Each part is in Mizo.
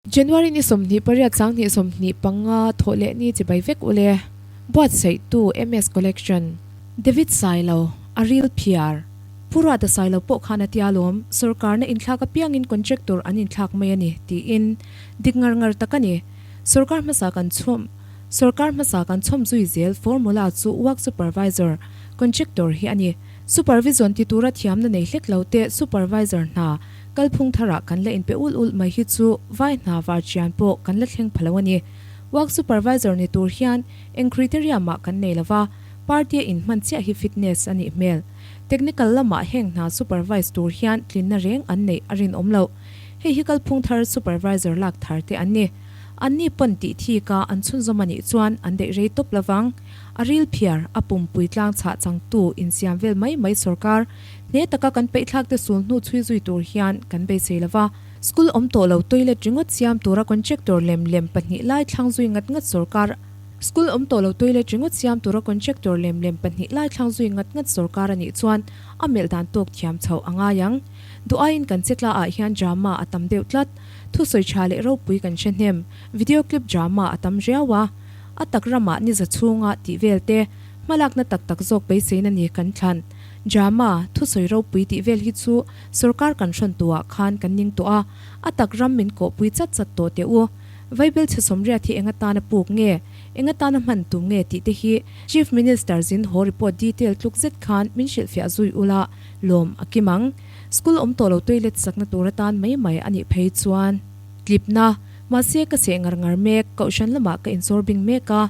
January ni 28 2025 thawh leh ni chibai vek ule. Buatsaihtu MS Collection. David Sailo, A ril phiar. Pu Ruata Sailo pawh khan a tia lawm, sorkarna inthlak apiangin contractor an inthlak mai a ni, tiin dik ngar ngar tak a ni. Sorkar hmasa kan chhawm Sorkar hmasa kan chhawm zui zel formula chu work supervisor, contractor hi a ni. Supervision ti tura thiamna nei hlek lo te supervisor hna Kalphung tharah kan la inpe ul ul mai hi chu vai hna var chian pawh kan la thleng pha lo a ni. Work supervisor ni tur hian eng criteria mah kan nei lo va, party a inhman chiah hi fitness a nih hmel. Technical lamah heng hna supervise tur hian tlinna reng an neih a rinawm loh. Hei hi kalphung thar supervisor lak thar te an ni. Anni pawn tih thik a an chhunzawm a nih chuan an daih rei tawp lo vang. A ril phiar, a pumpui tlang chhah changtu insiam vel mai mai sorkar Hne taka kan peihthlak te sul hnu chhui zui tur hian kan beisei lo va, school awm tawh lo toilet ringawt siam tura contractor lem lem pahnih lai thlang zui ngat ngat sorkar School awm tawh lo toilet ringawt siam tura contractor lem lem pahnih lai thlang zui ngat ngat sorkar a nih chuan a melh dan tawk thiam chhoh a ngai ang. Duh aiin kan che tla ah hian drama a tam deuh tlat. Thusawi tha leh ropui kan hre hnem. Video clip drama a tam riau a. A tak ramah ni za chhunga tih vel te hmalakna tak tak zawk beiseina ni kan thlan. Drama, thusawi ropui tih vel hi chu sorkar kan hrawn tuah khan kan ning tawh a, a tak ram min kawhpui chat chat tawh teh u. Vaibel chhe sawmriat hi eng atana puk nge, eng atana hman tum nge tih te hi Chief Minister zin haw report detail tluk zet khan min hrilhfiah zui ula lawm a kim ang. School awm tawh lo toilet sakna tur atan mai mai a nih phei chuan tlipna, mahse ka seh ngar ngar mek, kohhran lamah ka insawr bing mek a,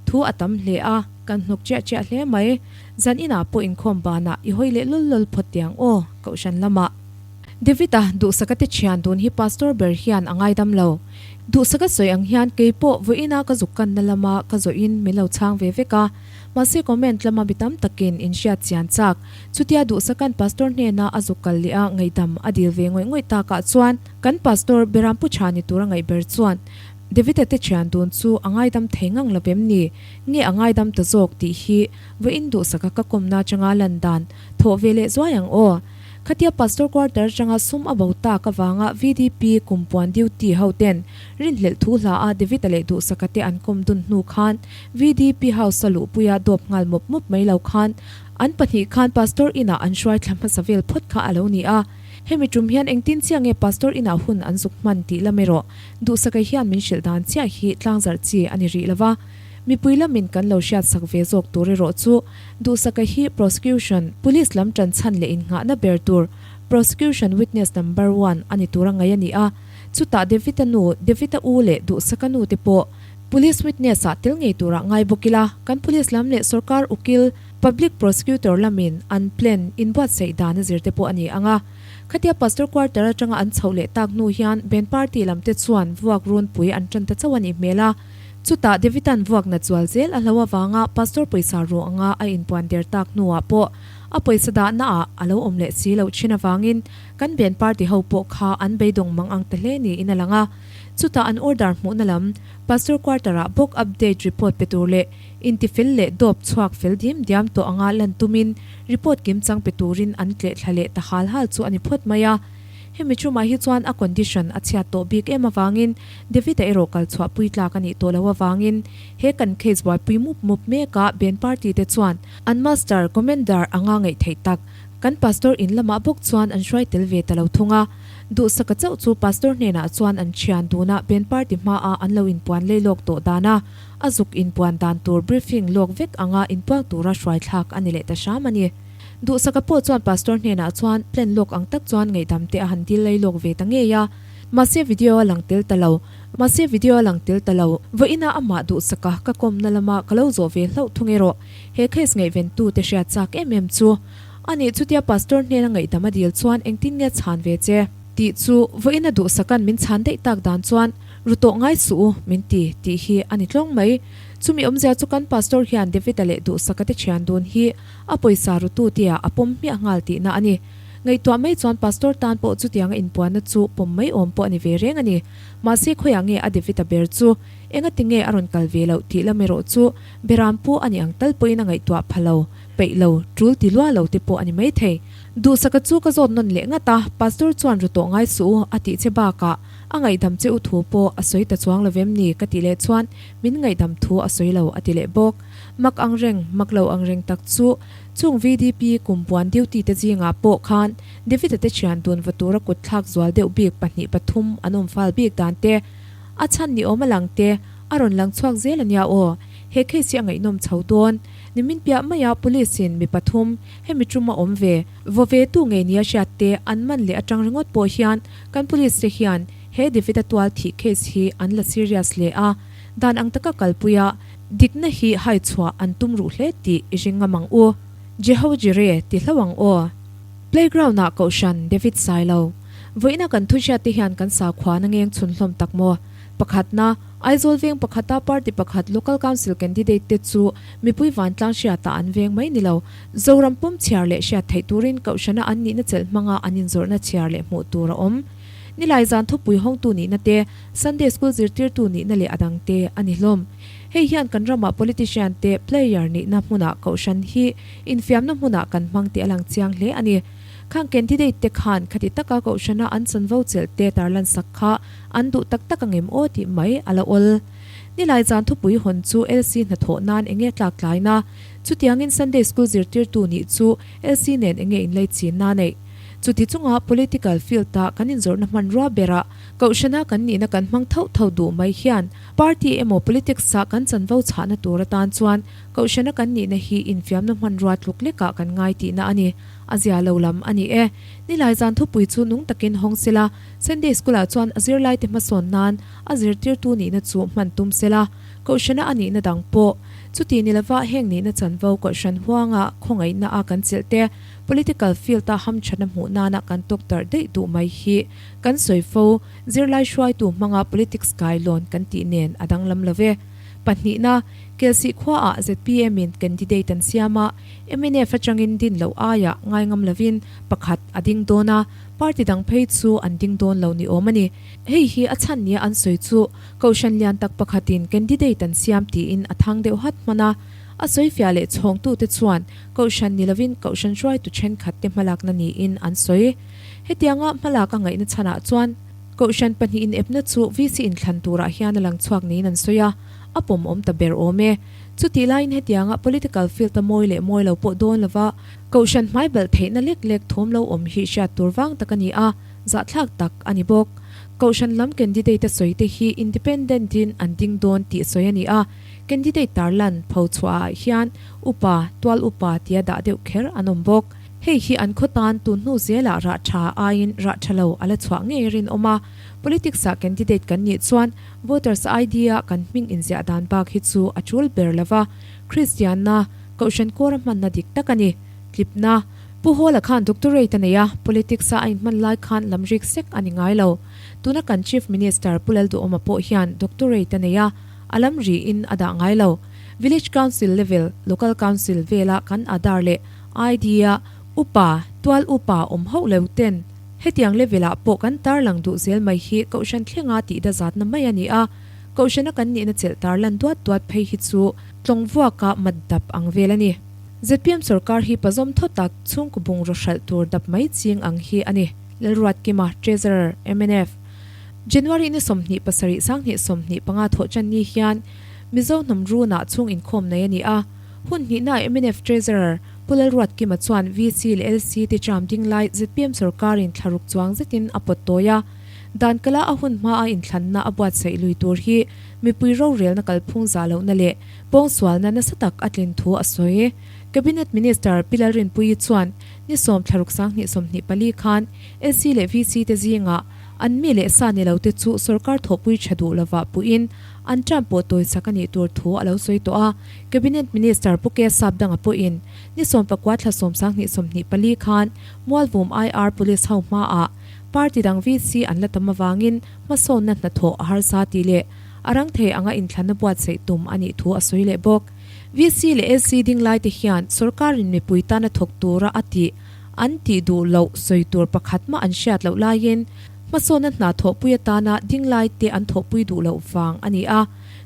thu a tam hle a, kan hnawk chiah chiah hle mai. Zan inah pawh inkhawm banah i hawi leh lul lul phawt tiang aw, Kohhran lamah. David-a Duhsaka te thian dun hi Pastor ber hian a ngaidam lo. Duhsaka sawi ang hian kei pawh vawiina ka zuk kanna lama ka zawhin min lo chhang ve vek a. Mahse comment lama mi tam takin in hriat chian chak. Chutia Duhsaka'n Pastor hnena a zuk kal leh a ngaihdam a dil ve ngawih ngawih takah chuan kan Pastor Berampu tha ni tura ngaih ber chuan David-a te thian dun chu a ngaidam thei ngang lo vem ni? Nge a ngaidam ta zawk tih hi Vawiin duhsaka ka kawmna atanga lan dan thawh ve leh zuai ang aw. Khatia Pastor Quarter atanga sum a bo tak avanga VDP kumpuan duty ho ten rinhlelh thu hla a David-a leh duhsaka te an kawm dun hnu khan VDP house a luhpuia dawp nghal mawp mawp mai lo khan an pahnih khan Pastor inah an hruai thla hmasa vel phawt kha a lo ni a. Hemi tum hian engtin chiah nge Pastor inah hun an zuk hman tih lam erawh duhsaka hian min hrilh dan chiah hi tlangzarh chi a ni rih lo va. Mipui lamin kan lo hriatsak ve zawk tur erawh chu Duhsaka hi Prosecution, Police lam tanchhan leh innghahna ber tur Prosecution Witness Number One a ni tura ngaih a ni a. Chutah David-a nu, David-a u leh Duhsaka nu te pawh Police Witness ah tel ngei turah ngai bawk ila, kan Police lam leh Sorkar ukil, Public Prosecutor lamin an plan inbuatsaih dan a zir te pawh a ni ang a. Khatia Pastor Quarter atanga an chhoh leh tak hnu hian Band Party lam te chuan vuak runpui an tan ta chauh a nih hmel a. Chutah Davida'n vuakna chual zel a hlo avanga Pastor pawisa ru anga a inpuan der tak hnuah pawh a pawisa dahna ah a lo awm leh si loh thin avangin kan band party ho pawh kha an beidawng mang ang ta hle niin a lang a. Chutah an order hmuhna lam Pastor quarter ah bawk update report pe tur leh intifel leh dawp chhuak fel dim diam tawh anga lan tumin report kimchang pe turin an tleh thla leh ta hal hal chu a ni phawt mai a. Hemi chumah hi chuan a condition a chhiat tawh bik em avangin David-a erawh kal chhuah pui tlak a nih tawh loh avangin he kan case buaipui mup mup mek a band party te chuan an master commander anga ngaih theih tak kan pastor in lamah bawk chuan an hruai tel ve ta lo thung a. Duhsaka chauh chu pastor hnenah chuan an thian duna band party hmaah an lo inpuan lei lawk tawh dan a, a zuk inpuan dan tur briefing lawk vek anga inpuang tura hruai thlak a ni leh ta hram a ni. Duhsaka pawh chuan Pastor hnenah chuan plan lawk ang tak chuan ngaihdam te a han dil lei lawk ve ta ngei a. Mahse video a lang tel ta lo. Mahse video a lang tel ta lo. Vawiina amah Duhsaka ka kawmna lama ka lo zawh ve hlauh thung erawh he case ngaihven tu te hriat chak em em chu a nih chutia Pastor hnena ngaihdam a dil chuan engtin nge chhan ve che? Tih chu vawiina Duhsaka'n min chhan daih tak dan chuan ru tawh ngai suh u min ti tih hi a ni tlawng mai. Chumi awmzia chu kan Pastor hian David-a leh Duhsaka te thian dun hi A pawisa rutu tia a pawm hmiah nghal tihna a ni. Ngaihtuah mai chuan Pastor tan pawh chutianga inpuanna chu pawm mai awm pawh a ni ve reng a ni. Mahse khawiah nge a David-a ber chu? Engati nge a rawn kal ve loh tih lam erawh chu Beram pu a ni ang tal pawhin a ngaihtuah pha lo. peih lo, tul ti lua lo te pawh a ni maithei. Duhsaka chu ka zawt nawn leh ngat a, Pastor chuan ru tawh ngai suh u a tih che bakah a ngaihdam che u thu pawh a sawi ta chuang lo vem ni ka tih leh chuan min ngaihdam thu a sawi lo a ti leh bawk. Mak ang reng, mak lo ang reng tak chu chung VDP kumpuan duty te zingah pawh khan David-a te thian dun va tura kut thlak zual deuh bik pahnih pathum an awm fal bik dan te, a chhan ni awm a lang te a rawn lang chhuak zel a nia aw. He case hi a ngaihnawm chho dawn. Nimin piah maia police in mi pathum hemi tum a awm ve, vaw ve tu ngei nia hriat te an man leh atang ringawt pawh hian kan police te hian he David-a tual thih case hi an la serious hle a, dan ang taka kalpui a dikna hi hai chhuah an tum ruh hle tih i ring ngam ang u. Jeho Jire ti hlauh ang aw. Playground ah Kohhran David Sailo. Vawiina kan thuhriat te hian kan sakhuan a ngeng chhun hlawm tak maw? Pakhatna, Aizawl veng pakhata party pakhat Local Council candidate te chu mipui vantlang hriatah an veng mai ni lo. Zoram pum chhiar leh hriat theih turin Kohhrana an nihna chelh hmanga an inzawrhna chhiar leh hmuh tur a awm. Nilai zan thupui hawngtu nihna te, Sunday School zirtirtu nihna leh a dang te a ni hlawm. Hei hian kan ramah politician te player nihna hmunah Kohhran hi infiamna hmunah kan hmang tih a lang chiang hle a ni. Khang candidate te khan khati taka Kohhrana an chanvo chelh te tarlan sak kha an duh tak tak angem aw tih mai a la awl. Nilai zan thupui hawn chu LC hnathawh nan enge tlak tlaina? Chutiangin Sunday School zirtirtu nih chu LC nen enge inlei chinna neih? Chuti chunga political field-a kan inzawrhna hmanrua berah Kohhrana kan nihna kan hmang thauh thauh duh mai hian party emaw politics-ah kan chanvo chhahna tur atan chuan Kohhrana kan nihna hi infiamna hmanrua tluk lekah kan ngai tihna a ni. A zia lo lam a ni e. Nilai zan thupui chu nung takin hawng sela, Sunday School-ah chuan a zirlaite hmasawn nan a zirtirtu nihna chu hman tum sela, Kohhrana a nihna dang pawh chuti ni lova heng nihna chanvo Kohhran huanga khawngaihna a kan chelh te, political field-a hamthatna hmuh nana kan tawktarh daih duh mai hi kan sawi fo, zirlai hruaitu hmanga politics kailawn kan tih nen a danglam lo ve. Pahnihna, Kelsih khuaah ZPM-in candidate an siam a, mnf atangin din loh aiah ngaingam lovin pakhat a ding dawn a, party dang phei chu an ding dawn lo ni awm a ni. Hei hi a chhan nia an sawi chu Kohhran lian tak pakhatin candidate an siam tiin a thang deuh hat hman a. A sawifiah leh chhawngtute chuan Kohhran ni lovin Kohhran hruaitu thenkhatte hmalakna niin an sawi. Hetianga hmalak a ngaihna chhanah chuan Kohhran pahnihin epna chu VC inthlan turah hian a lang chhuak niin an sawi a, a pawm awm ta ber awm e. Chutih laiin hetianga political field a mawi leh mawi lo pawh dawn lova Kohhran hmai balh theihna lek lek thawm lo awm hi hriat tur vang tak a ni a, zahthlak tak a ni bawk. Kohhran lam candidate a sawi te hi independent in an ding dawn tih sawi a ni a, candidate tarlan pho chhuah ah hian upa, tual upa tia dah deuh kher an awm bawk. Hei hi an khaw tan tun hnu zelah rah tha aiin rah tha lo a la chhuah ngei rinawm a, politics ah candidate kan nih chuan voters ID a kan hming inziah dan bak hi chu a tul ber lova, Kristianna, Kohhran kawra hmanna dik tak a ni. Tlipna, Pu Hawla khan doctorate a nei a, politics a a inhman lai khan lamrik sek a ni ngai lo. Tuna kan Chief Minister Pu Lalduhawma pawh hian doctorate a nei a, a lam riin a dah ngai lo. Village Council level, Local Council vela kan Aadhaar leh ID-a upa, tual upa awm hauh lo ten hetiang level-ah pawh kan tarlang duh zel mai hi Kohhran thlenga tihda zatna mai a ni a, Kohhrana kan nihna chelh tarlan duat duat phei hi chu tlawng vuaka mat dap ang vel a ni. Zpm sorkar hi pazawm thaw tak chhungkaw bungraw hralh tur dap mai ching ang hi a ni, Lalruatkima, Treasurer, mnf. January ni 27 2025 thawhṭan ni hian Mizo hnam runah chhung inkhawm nei a ni a. Hun hnihnaah mnf Treasurer Pu Lalruatkima chuan VC leh LC te term ding lai zpm sorkarin thlaruk chuang zetin a pawt tawi a. Dan kala a hun hmaa inthlanna a buatsaih lui tur hi mipui rorelna kalphung zah lohna leh pawngsualna nasa tak a tlin thu a sawi. Cabinet Minister Pi Lalrinpuii chuan ni sawm thlaruk 2024 khan LC leh VC te zingah an mi leh sa ni lote chu sorkar thawhpui tha duh lovah puhin an term pawh tawisak a nih tur thu a lo sawi tawh a. Cabinet Minister Pu K Sapdanga pawhin ni sawmpakua thla sawm 2024 khan Mualvum IR Police ho hmaah Party dang VC an la tam avangin hmasawnna hnathawh a harsa tih leh a rang thei anga inthlanna buatsaih tum a nih thu a sawi leh bawk. VC leh LC ding laite hian sorkarin mipui tana thawk tura a tih an tih duh loh sawi tur pakhat mah an hriat loh laiin hmasawnna hna thawhpui atana ding laite an thawhpui duh loh vang a ni a.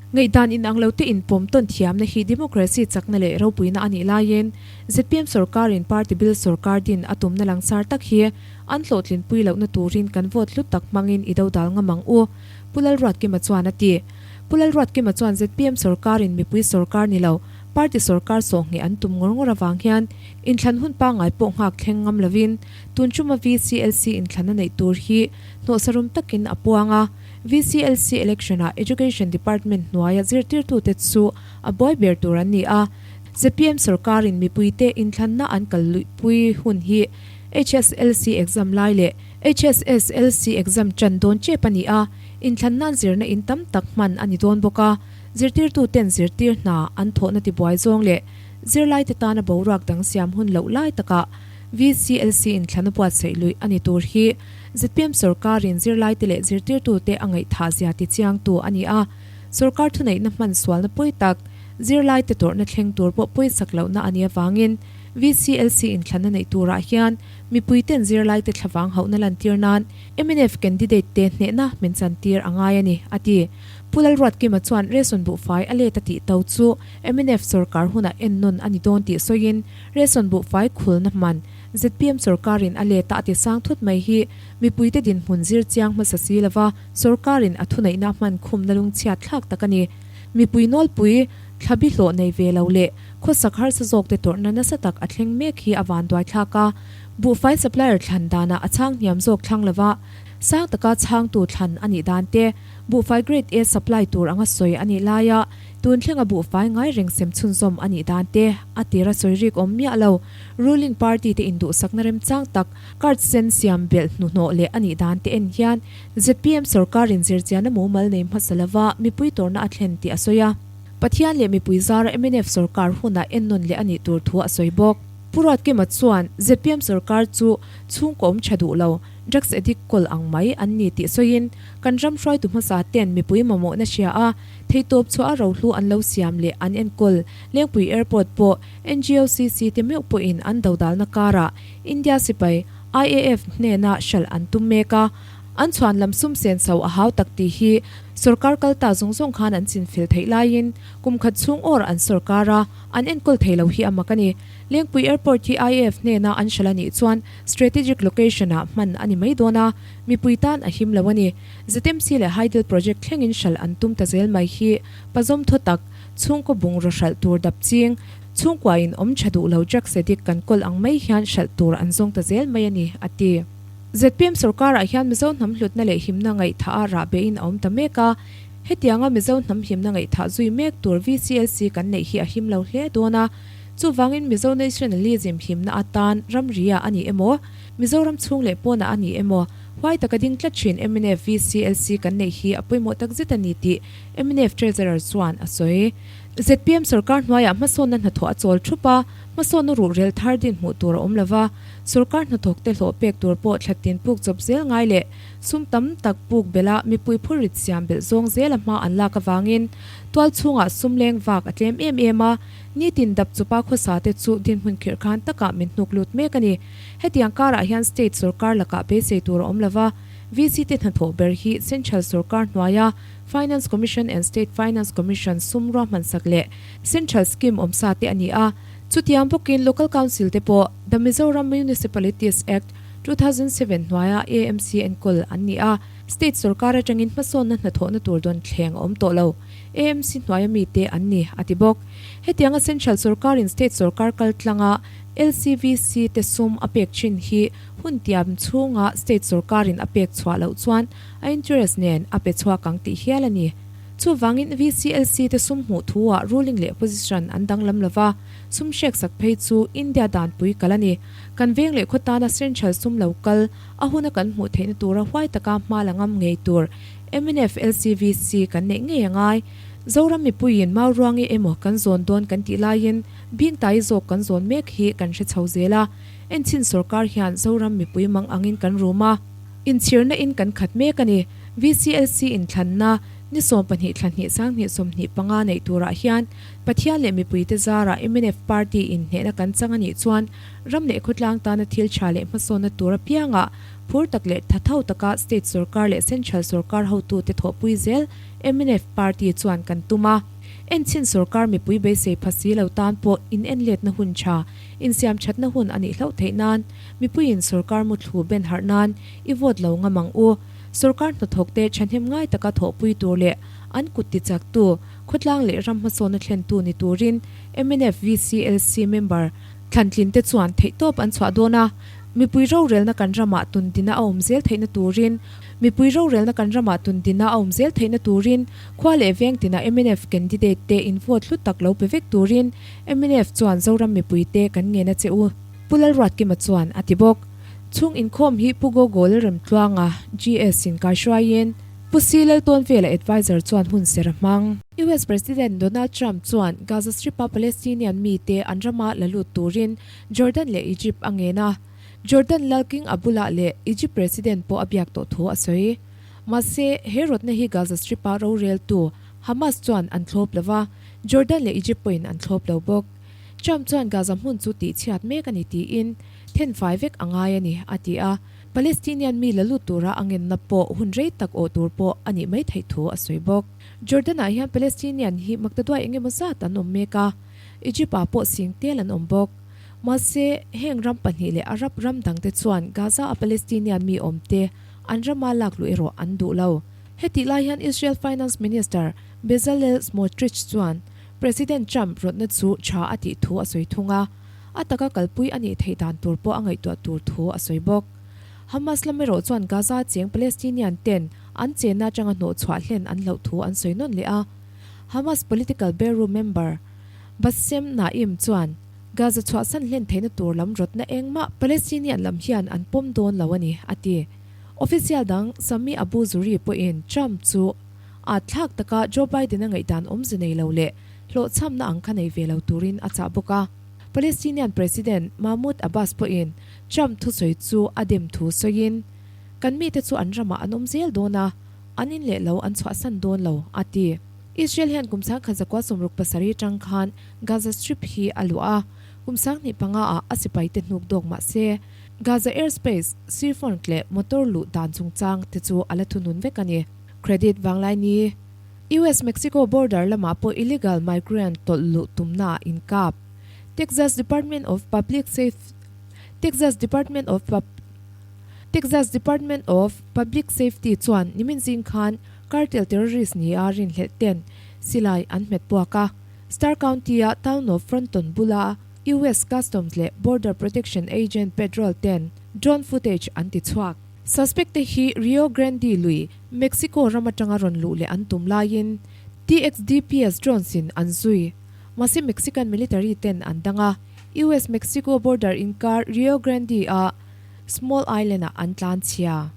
Ngaihdan inang lote inpawm tawn thiamna hi democracy chakna leh ropuina a nih laiin zpm sorkarin party bil sorkar din a tumna langsar tak hi an hlawhtlinpui lohna turin kan vote hlu tak hmangin i dodal ngam ang u, Pu Lalruatkima chuan a ti. Pu Lalruatkima chuan zpm sorkarin mipui sorkar ni lo, party sorkar sawhngheh an tum ngawr ngawr avang hian inthlan hun pangngai pawh nghak thleng ngam lovin tun tuma VCLC inthlan a neih tur hi hnawhsarum takin a puang a. VCLC election-ah Education Department hnuaia zirtirtute chu a buai ber tur an ni a. Zpm sorkarin mipuite inthlanna an kal luihpui hun hi HSLC exam lai leh HSSLC exam ṭan dawn ṭep a ni a, inthlan nan zirna in tam tak hman a ni dawn bawk a. Zirtirtuten zirtir hna an thawhna tibuai zawng leh zirlaite tana boruak dang siam hun loh lai takah VCLC inthlan a buatsaih luih a ni tur hi Zpm sorkarin zirlaite leh zirtirtute a ngaihthah zia tichiangtu a ni a, sorkar thuneihna hman sualna pawi tak, zirlaite tawrhna thleng tur pawh pawisak lohna a nih avangin VCLC inthlanna neih turah hian mipuiten zirlaite thlavang hauhna lantir nan mnf candidate te hnehna min chantir a ngai a ni, a ti. Pu Lalruatkima chuan Reson buhfai a let a tih to chu mnf sorkar hunah ennawn a ni dawn tih sawiin Reson buhfai khulna hman Zpm sorkarin a let a a ti sang thut mai hi mipuite dinhmun zir chiang hmasa si lova sorkarin a thuneihna hman khumna lungchhiat thlak tak a ni. Mipui nawlpui thlabi hlawh nei ve lo leh khawsak harsa zawkte tawrhna nasa tak a thleng mek hi a vanduai thlak a. Buhfai supplier thlan danah a chhang hniam zawk thlang lova sang taka chhangtu thlan a nih dan te, buhfai grade A supply tur anga sawi a nih laia tun thlenga buhfai ngai reng sem chhunzawm a nih dan te a tira sawi rik awm miah lo. Ruling party te induhsakna remchang tak card sen siam belh hnuhnawh leh a nih dan te en hian zpm sorkarin zirchianna mumal nei hmasa lova mipui tawrhna a thlen tih a sawi a. Pathian leh mipui zara mnf sorkar hunah ennawn leh a nih tur thu a sawi bawk. Pu Ruatkima chuan zpm sorkar chu chhungkaw awm tha duh lo, drugs addict kawl ang mai an ni tih sawiin kan ram hruaitu hmasa ten mipui mamawhna hria a, theihtawp chhuah a rohlu an lo siam leh an enkawl Lengpui Airport pawh NGOCC te meuh pawhin an dodalna karah India sipai, IAF, hnena hralh an tum mek a, an chhuan lam sum sen so a hau tak tih hi sorkar kal ta zawng zawng khan an chinfel theih laiin kum khat chhung awr an sorkar a, an enkawl thei lo hi a mak a ni. Lengpui Airport hi IAF hnena an hralh a nih chuan strategic location ah hman a ni mai dawn a, mipui tan a him lo a ni. ZMC leh Hydel project thlengin hralh an tum ta zel mai hi pazawm thaw tak Chhungkaw bungraw hralh tur dap ching, chhungkuain awm tha duh lo drugs addict kan kawl ang mai hian hralh tur an zawng ta zel mai a ni, a ti. Zpm sorkarah hian Mizo hnam hlutna leh himna ngaihthah a rah bein a awm ta mek a, hetianga Mizo hnam himna ngaihthah zui mek tur VCLC kan neih hi a him lo hle dawn a, chuvangin Mizo nationalism himna atan ramria a ni emaw, Mizoram chhung leh pawnah a ni emaw, huai taka ding tlat thin mnf VCLC kan neih hi a pawimawh takzet a ni tih Mnf Treasurer chuan a sawi. Zpm sorkar hnuaiah hmasawnna hnathawh a chawl thup a, hmasawnna ruhrel thar din hmuh tur a awm lo va, sorkar hnathawkte hlawh pek tur pawh thla tin puk chawp zel ngai leh sum tam tak puk belh a mipui phurrit siam belh zawng zela hma an lak avangin tual chhungah sum leng vak a tlem em em a, nitin dap chupa khawsa te chu dinhmun khirh khan takah min hnuk lut mek a ni. Hetiang karah hian state sorkar lakah beisei tur a awm lo va, VC te hnathawh ber hi central sorkar hnuaia Finance Commission and State Finance Commission sum ruahmansak leh Central Scheme awmsa te a ni a. Chutiang bawkin Local Council te pawh The Mizoram Municipalities Act, 2007 hnuaia AMC enkawl an ni a. State sorkar atangin hmasawnna hnathawhna tur dawn thleng a awm tawh lo. AMC hnuaia mite an ni, a ti bawk. Hetianga Central sorkarin State sorkar kaltlanga LCVC te sum a pek thin hi hun tiam chhunga State sorkarin a pek chhuah loh chuan A interest nen a pe chhuak ang tih hial a ni. Chuvangin VCLC te sum hmuh thu-ah ruling leh opposition an danglam lo va, sum hreksak phei chu India danpui kal a ni. Kan veng leh khaw tana central sum lo kal, a huna kan hmuh theihna tura huai taka hma la ngam ngei tur mnf LCVC kan neih ngei a ngai. Zoram mipuiin Mauruangi emaw kan zawn dawn kan tih laiin Bingtai zawk kan zawn mek hi kan hre chho zel a. Enchhin sorkar hian Zoram mipui mang angin kan rum a. Inchhirna in kan khat mek a ni. VCLC inthlanna ni 12 thla hnih 20 25 neih turah hian Pathian leh mipuite zarah mnf party in hnehna kan chang a nih chuan ram leh khawtlang tana thil tha leh hmasawnna tur apiangah Phur tak leh thatho taka state sorkar leh central sorkar hotute thawhpui zel mnf party chuan kan tum a. Enchhin sorkar mipui beisei pha si lo tan pawh inenletna hun tha, insiamthatna hun a nih hlauh theih nan mipuiin sorkar muthlu ben harh nan i vote lo ngam ang u. Sorkar hnathawkte thahnem ngai taka thawhpui tur leh an kut tichaktu, khawtlang leh ram hmasawnna thlentu ni turin mnf VCLC member thlantlinte chuan theihtawp an chhuah dawn a. Mipui rorelna kan ramah tundina a awm zel theihna turin Mipui rorelna kan ramah tundina a awm zel theihna turin khua leh veng tina mnf candidate te in vote hlu tak lo pe vek turin mnf chuan Zoram mipui te kan ngen a che u, Pu Lalruatkima chuan a ti bawk. Chhung inkhawm hi Pu Gogol Remtluanga, GS, in kaihruaiin Pu Si Laltawnvela adviser chuan hun ser a hmang. US President Donald Trump chuan Gaza Strip-a Palestinian mite an rama la lut turin Jordan leh Egypt a ngen a, Jordan lal King Abdullah leh Egypt President pawh a biak tawh thu a sawi. Mahse, he rawtna hi Gaza Strip-a roreltu Hamas chuan an thlawp lo va, Jordan leh Egypt pawhin an thlawp lo bawk. Trump chuan Gaza hmun chu tihchhiat mek a ni tiin thenfai vek a ngai a ni, a ti a. Palestinian mi la lut tura a ngenna pawh hun rei tak awh tur pawh a nih mai theih thu a sawi bawk. Jordan-ah hian Palestinian hi maktaduai eng emaw zat an awm mek a. Egypt-ah pawh sing tel an awm bawk. Mahse, heng ram pahnih leh Arab ram dangte chuan Gaza-a Palestinian mi awmte an rama lak luh erawh an duh lo. Hetih lai hian Israel Finance Minister Bezalel Smotrich chuan President Trump rawtna chu tha a tih thu a sawi thung a, a taka kalpui a nih theih dan tur pawh a ngaihtuah tur thu a sawi bawk. Hamas lam erawh chuan Gaza cheng Palestinian ten an chenna atanga hnawhchhuah hlen an hlauh thu an sawi nawn leh a. Hamas Political Bureau member Bassem Naim chuan Gaza chhuahsan hlen theihna tur lam rawtna engmah Palestinian lam hian an pawm dawn lo a ni, a ti. Official dang Sami Abu Zuhri pawhin Trump chu at thlak taka Joe Biden-a ngaihdan awmze nei lo leh hlawhchhamna ang kha nei ve lo turin a chah bawk a. Palestinian President Mahmoud Abbas pawhin Trump thusawi chu a dem thu sawiin, Kan mite chu an ramah an awm zel dawn a, An in leh lo an chhuahsan dawn lo, a ti. Israel hian kum 1967 atang khan Gaza Strip hi a luah a, kum 2005 ah a sipaite hnuk dawk mah se, Gaza airspace, seafront leh motor luh dan chungchang te chu a la thunun vek a ni. Credit Vanglaini. US-Mexico border lamah pawh illegal migrant tawlh luh tumna ah inkap. Texas Department of Public Safe Texas Department of Texas Department of Public Safety chuan nimin zing khan cartel terrorist nia rinhlelh ten silai an hmet puak a. Starr County-a Town of Fronton bula US Customs leh Border Protection agent patrol ten drone footage an ti chhuak. Suspect te hi Rio Grande lui, Mexico ram atanga rawn luh leh an tum laiin TXDPS drones in an zui. Mahse Mexican military ten an dang a, US-Mexico border inkar Rio Grande-a Small Island-ah an tlan chhia.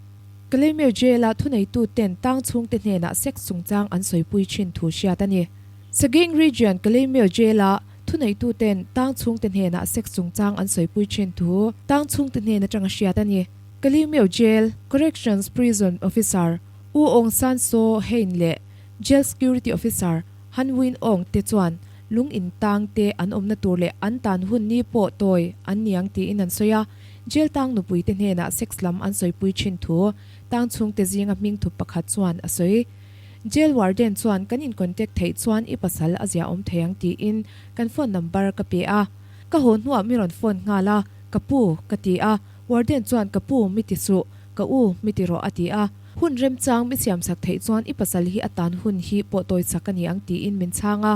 Kalaymyo Jail-a thuneitu ten tang chhungte hnenah sex chungchang an sawipui thin thu hriat a ni. Sagaing Region Kalaymyo Jail-a thuneitu ten tang chhungte hnenah sex chungchang an sawipui thin thu tang chhungte hnen atanga hriat a ni. Kalaymyo Jail Corrections Prison Officer U Aung San Saw Hein leh Jail Security Officer Han Win Aung te chuan lung in tang te an awmna tur leh an tan hun ni pawh tawi an niang tiin an sawi a. Jail tang nupui te hnenah sex lam an sawipui thin thu tang chhungte zinga hming thup pakhat chuan a sawi. Jail warden chuan kan in contact theih chuan i pasal a zia awm thei ang tiin kan phone number ka pe a. Ka haw hnuah mi rawn phone nghal a, ka pu ka ti a, warden chuan ka pu mi ti suh, ka u mi ti rawh a ti a. Hun remchang mi siamsak theih chuan i pasal hi a tan hun hi pawh tawisak a ni ang tiin min chhang a.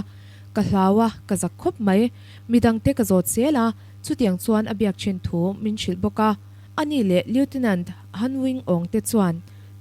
Ka hlau a, ka zak khawp mai. Midangte ka zawt zel a. Chutiang chuan a biak thin thu min hrilh bawk a. Ani leh Lieutenant Han Wing Aung te chuan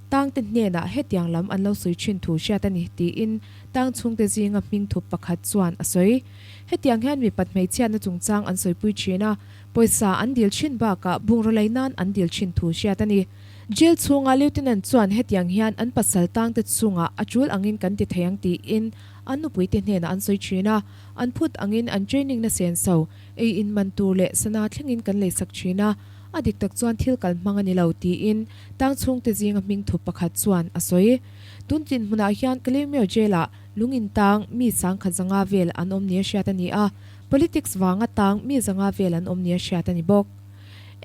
Tang te hnenah hetiang lam an lo sawi thin thu hriat a ni tiin Tang chhungte zinga hming thup pakhat chuan a sawi. Hetiang hian mipat hmeichhiatna chungchang an sawipui thin a, pawisa an dil thin bakah bungraw lei nan an dil thin thu hriat a ni. Jail chhunga Lieutenant chuan hetiang hian an pasal Tang te chungah a tul angin kan ti thei ang tiin an nupuite hnenah an sawi thin a, an phut angin an training na senso Ei in man tur leh sana thlengin kan leisak thin a, a dik tak chuan thil kal hmang a ni lo, tiin tang chhungte zinga hming thup pakhat chuan a sawi. Tun tin hmunah hian Kalaymyo Jail-ah lung in tang mi sangkhat zanga vel an awm nia hriat a ni a, politics vanga tang mi zanga vel an awm nia hriat a ni bawk.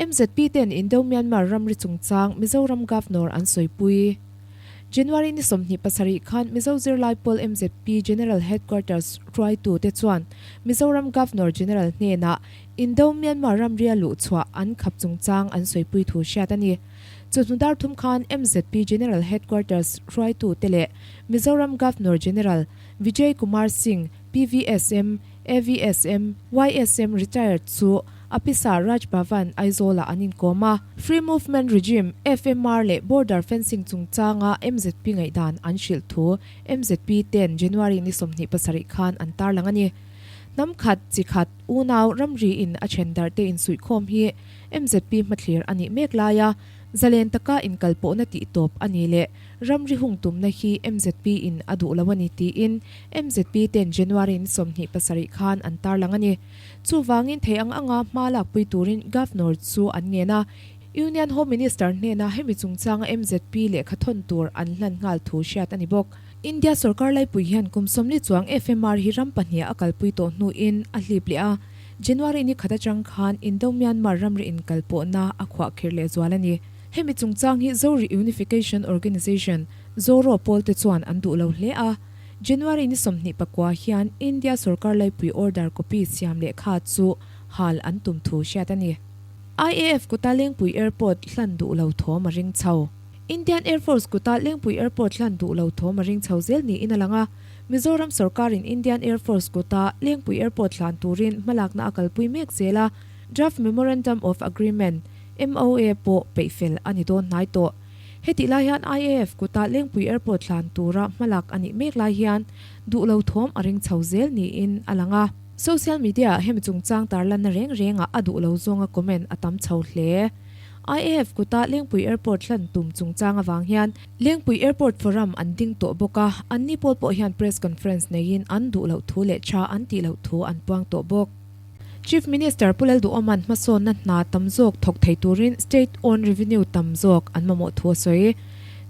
MZP ten Indo-Myanmar ramri chungchang Mizoram Governor an sawipui. January ni 27 khan Mizo zirlai pawl MZP General Headquarters hruaitute chuan Mizoram Governor General hnenah Indo-Myanmar ramria luhchhuah an khap chungchang an sawipui thu hriat a ni. Chawhnu dar thum khan MZP General Headquarters hruaitute leh Mizoram Governor General Vijay Kumar Singh, PVSM, AVSM, YSM retired chu a pisa Raj Bhavan, Aizawl-ah an inkawm a. Free Movement Regime, FMR, leh Border Fencing chungchanga MZP ngaihdan an hrilh thu MZP ten January ni 27 khan an tarlang a ni. Hnam khat, chi khat, unau, ramri in a then darh te insuihkhawm hi MZP hmathlir a nih mek lai a, zalen taka inkalpawhna tihtawp a ni leh Ramri hung tumna hi MZP in a duh lo a ni tiin MZP ten January ni 27 khan an tarlang a ni. Chuvangin thei ang anga hma lakpui turin Governor chu an ngen a, Union Home Minister hnena hemi chungchanga MZP lehkha thawn tur an hlan nghal thu hriat a ni bawk. India sorkar laipui hian kum 40 chuang FMR hi ram pahniha a kalpui tawh hnuin a hlip leh a, January ni khat atang khan Indo-Myanmar ramri inkalpawhna a khuahkhirh lehzual a ni. Hemi chungchang hi Zo Reunification Organisation, Zoro, pawl te chuan an duh lo hle a. January ni 29 hian India sorkar laipui order copy siam lehkha chu hal an tum thu hriat a ni. IAF kuta Lengpui Airport hlan duh lo thawm a ring chho. Indian Air Force kuta Lengpui Airport hlan duh lo thawm a ring chho zel niin a lang a. Mizoram sorkarin Indian Air Force kuta Lengpui Airport hlan turin hmalakna a kalpui mek zel a. Draft Memorandum of Agreement, MOA, pawh peih fel a ni dawn hnai tawh. Hetih lai hian IAF kuta Lengpui Airport hlan tura hmalak a nih mek lai hian duh lo thawm a ring chho zel niin a lang a. Social media-ah hemi chungchang tarlanna reng rengah a duh lo zawnga comment a tam chho hle. IAF kuta Lengpui Airport hlan tum chungchang avang hian Lengpui Airport Forum an ding tawh bawk a, anni pawl pawh hian press conference neiin an duh loh thu leh tha an tih loh thu an puang tawh bawk. Chief Minister Pu Lalduhawma'n hmasawnna hna tam zawk thawk thei turin state owned revenue tam zawk an mamawh thu a sawi.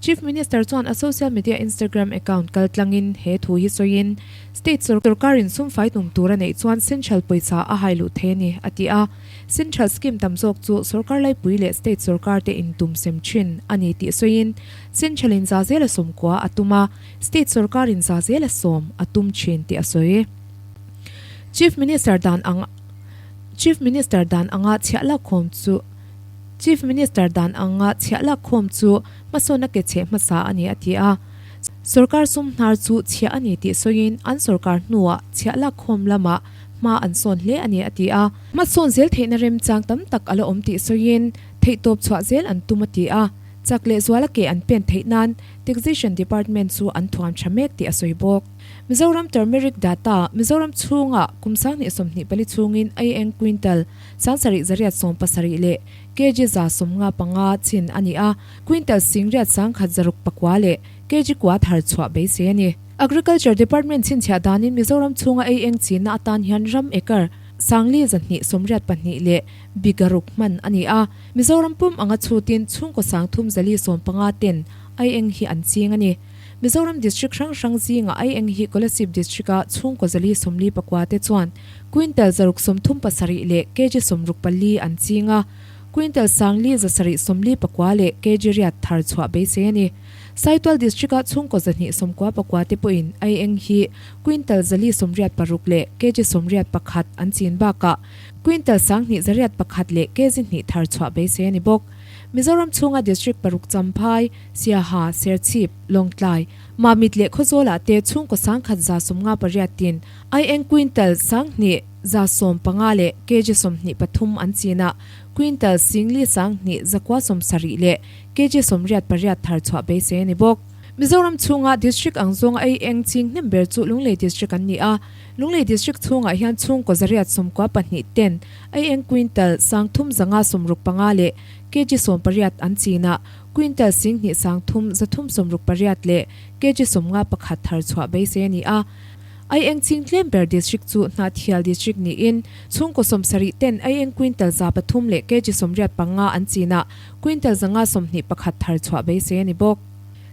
Chief Minister chuan a social media Instagram account kal tlangin he thu hi sawiin, State sorkarin sumfai tum tur a neih chuan central pawisa a hai luh thei a ni, a ti a. Central scheme tam zawk chu sorkar laipui leh state sorkar te intum sem thin a ni tih sawiin, Central in za zela sawmkua a tum a, state sorkarin za zela sawm a tum thin tih a sawi. Chief Minister dan ang Chief Minister dan anga chhiah lakkhawm chu Chief Minister dan anga chhiah lakkhawm chu hmasawnna ke chheh hmasa a ni a ti a. Sorkar sum hnar chu chhiah a ni tih sawiin an sorkar hnuah chhiah lakkhawm lamah hma an sawn hle a ni a ti a. Hmasawn zel theihna remchang tam tak a la awm tih sawiin theihtawp chhuah zel an tum a ti a. Chak leh zuala ke an pen theih nan Taxation Department chu an thuam tha mek tih a sawi bawk. Mizoram Turmeric Data, Mizoram chhunga kum 2024 chhungin aieng quintal 7770 leh kg 155 chin a ni a, quintal 11,169 leh kg kua thar chhuah beisei a ni. Agriculture Department chhinchhiah danin Mizoram chhunga aieng chinna atan hian ram acre 4,282 leh biga ruk hman a ni a, Mizoram pum anga chhutin chhungkaw 3,315 ten aieng hi an ching a ni. Mizoram District hrang hrang zingah aieng hi Kolasib District-a chhungkaw 449 te chuan quintal 637 leh kg 64 an ching a, quintal 4,749 leh kg riat thar chhuah beisei a ni. Saitual District-a chhungkaw 299 te pawhin aieng hi quintal 486 leh kg 81 an chin bakah quintal 2,101 leh kg hnih thar chhuah beisei a ni bawk. Mizoram chhunga District paruk Champhai, Siaha, Serchhip, Lawngtlai, Mamit leh Khawzawlah te chhungkaw 1,158 tin aieng quintal 2,115 leh kg 23 an chin a, quintal 4,270 leh kg 88 thar chhuah beisei a ni bawk. Mizoram chhunga District ang zawng aieng ching hnem ber chu Lunglei District an ni a, Lunglei District chhungah hian chhungkaw 192 ten aieng quintal 3,565 leh kg 18 an chin a, Quintal 2,368 leh kg 51 thar chhuah beisei a ni a. Aieng ching tlem ber District chu Hnahthial District niin chhungkaw 70 ten aieng quintal 300 leh kg 85 an chin a, quintal 521 thar chhuah beisei a ni bawk.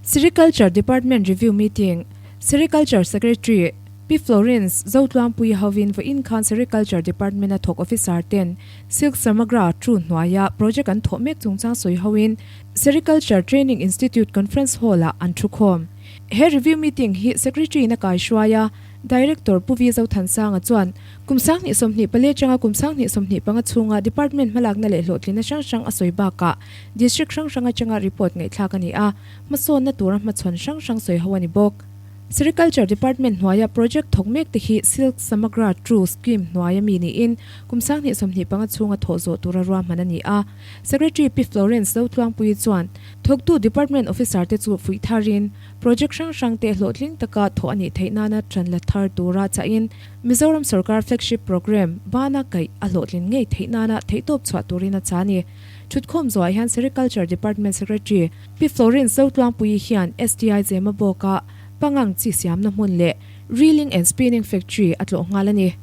Sericulture Department Review Meeting, Sericulture Secretary. Pi Florence Zotluangpuii hovin vawiin khan Sericulture Department-a thawk officer ten Silk Samagra True hnuaia project an thawh mek chungchang sawi hoin Sericulture Training Institute Conference Hall-ah an thukhawm. He review meeting hi Secretary-in a kaihruai a, Director Pu Vi Zothansanga chuan kum 2024 atanga kum 2025 chhunga department hmalakna leh hlawhtlinna hrang hrang a sawi bakah district hrang hrang atanga report ngaihthlak a ni a, hmasawnna tura hmachhawn hrang hrang sawi ho a ni bawk. Sericulture Department hnuaia project thawk mek te hi Silk Samagra True Scheme hnuaia mi niin kum 2025 chhunga thawh zawh tura ruahman a ni a. Secretary Pi Florence Zotluangpuii chuan thawktu department officer te chu fuih tharin project hrang hrang te hlawhtling taka thawh a nih theih nana ṭan la thar tura chahin Mizoram sorkar flagship programme bana kaih a hlawhtlin ngei theih nana theihtawp chhuah turin a cha a ni. Thutkhawm zawhah hian Sericulture Department Secretary Pi Florence Zotluangpuii hian STI Zema bawka pangang chi siamna hmun leh Reeling and Spinning Factory a tlawh nghal a ni.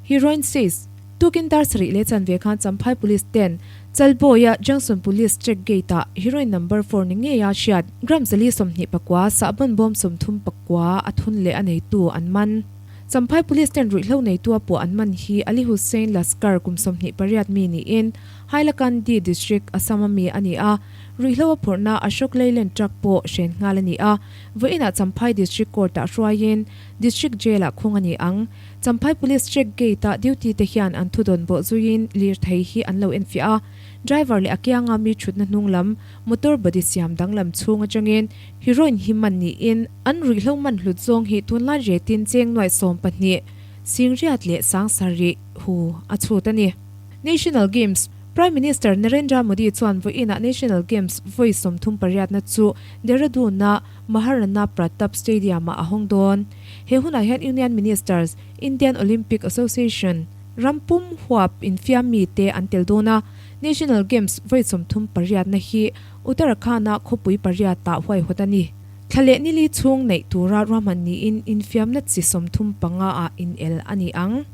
Heroin says, Tukin dar sarih leh chanve khan Champhai Police ten Chalbawia Junction Police Check Gate-ah heroin number four ni ngeia hriat gram 421 sahbawn bawm 34 a thun leh a neitu an man. Champhai Police ten ruihhlo neitu a pawh an man hi Ali Hussain Laskar kum 28 mi niin Hailakandi District, Assam a mi a ni a. Ruihhlo a phurhna Ashok Leyland truck pawh hren nghal a ni a, vawiinah Champhai District Court-ah hruaiin District Jail-ah khung a ni ang. Champhai Police Check Gate-ah duty te hian an thudawn bawh zuiin lirthei hi an lo enfiah a, driver leh a kianga mi thutna hnung lam motor body siam danglam chhung atangin heroin hi man niin an ruihhlo man hlut zawng hi tunlai retin cheng nuaih 12 singriat leh sangsarih hu a chhut a ni. National Games, Prime Minister Narendra Modi chuan vawiinah National Games vawi 38na chu Dehradun-a Maharana Pratap Stadium-ah a hawng dawn. He hunah hian Union Ministers, Indian Olympic Association, ram pum huap infiam mite an tel dawn a. National Games vawi 38na hi Uttarakhand-a khawpui pariatah huaihawt a ni. Thla leh nili chhung neih tura ruahman niin infiamna chi 35 ah inel a ni ang.